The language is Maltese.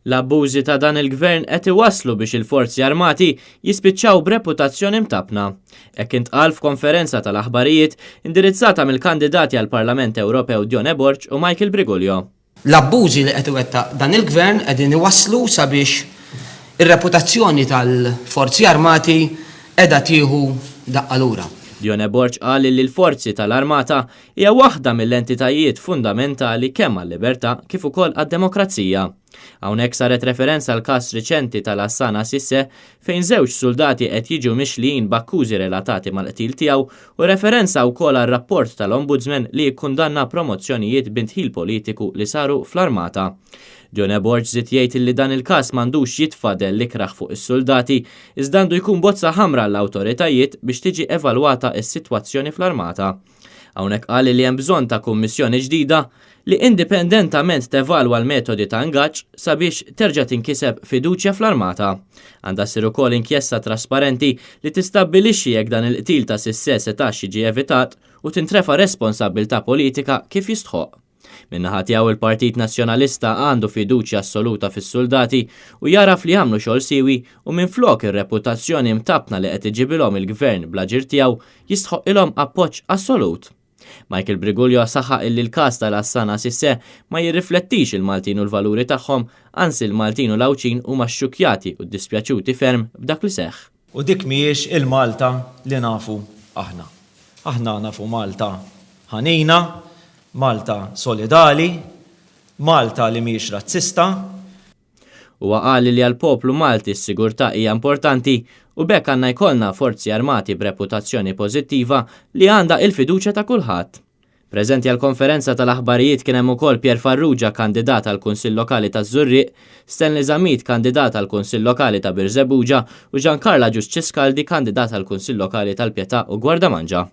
L-abbużi ta' dan il-Gvern qed iwasslu biex il-Forzi Armati jispiċċaw b'reputazzjoni mtappna. Hekk intqal f'konferenza tal-aħbarijiet indirizzata mill-kandidati għall-Parlament Ewropew Dione Borg u Michael Briguglio. L-abbużi li qed iwettaq dan il-Gvern qegħdin iwasslu sabiex ir-reputazzjoni tal-Forzi Armati qiegħda tieħu daqqa lura. Dione Borg qal li l-Forzi tal-Armata hija waħda mill-entitajiet fundamentali kemm għal-libertà kif ukoll għad-demokrazija. Hawnhekk saret referenza għall-każ riċenti ta' Lassana Cisse fejn żewġ suldati qed jiġu mixlijin b'akkużi relatati mal-qtil tiegħu u referenza wkoll għar-rapport tal-Ombudsman li jikkundanna promozzjonijiet b'indħil politiku li saru fl-Armata. Dione Borg żied jgħid li dan il-każ m'għandux jitfa' dell ikrah fuq is-suldati iżda għandu jkun bozza ħamra għall-awtoritajiet biex tiġi evalwata s-sitwazzjoni fl-Armata. Hawnhekk qal li hemm bżonn ta' kummissjoni ġdida li indipendentament tevalwa l-metodi ta' ingaġġ sabiex terġa' tinkiseb fiduċja fl-Armata. Għandha ssir ukoll inkjesta trasparenti li tistabbilixxi jekk dan il-qtil ta' Cissé setax jiġi evitat u tintrefa' responsabbiltà politika kif jistħoqq. Min-naħa tiegħu il-Partit Nazzjonalista għandu fiduċja assoluta fis-suldati u jagħraf li jagħmlu xogħol siewi u minflok ir-reputazzjoni mtappna li qed iġibilhom il-Gvern bl-aġir tiegħu jistħoqqilhom appoġġ assolut. Michael Briguglio saħaq illi l-każ ta' Lassana Cissé ma jirriflettix il-Maltin u l-valuri tagħhom, anzi l-Maltin u l-Għawdxin huma xxukkjati u ddispjaċuti ferm b'dak li seħħ. U dik mhijiex il-Malta li nafu aħna. Aħna nafu Malta ħanina, Malta solidali, Malta li mhijiex razzista. Huwa qal li għall-poplu Malti s-sigurtà hija importanti u b'hekk għandna jkollna Forzi Armati b'reputazzjoni pożittiva li għandha il-fiduċja ta' kulħadd. Preżenti għall-konferenza tal-aħbarijiet kien hemm ukoll Pierre Farrugia kandidat għall-Kunsill Lokali taż-Żurrieq, Stanley Zammit kandidat għall-Kunsill Lokali ta' Birżebbuġa u Jean Carl Agius Ciscaldi kandidat għall-Kunsill Lokali tal-Pietà u Gwardamanġa.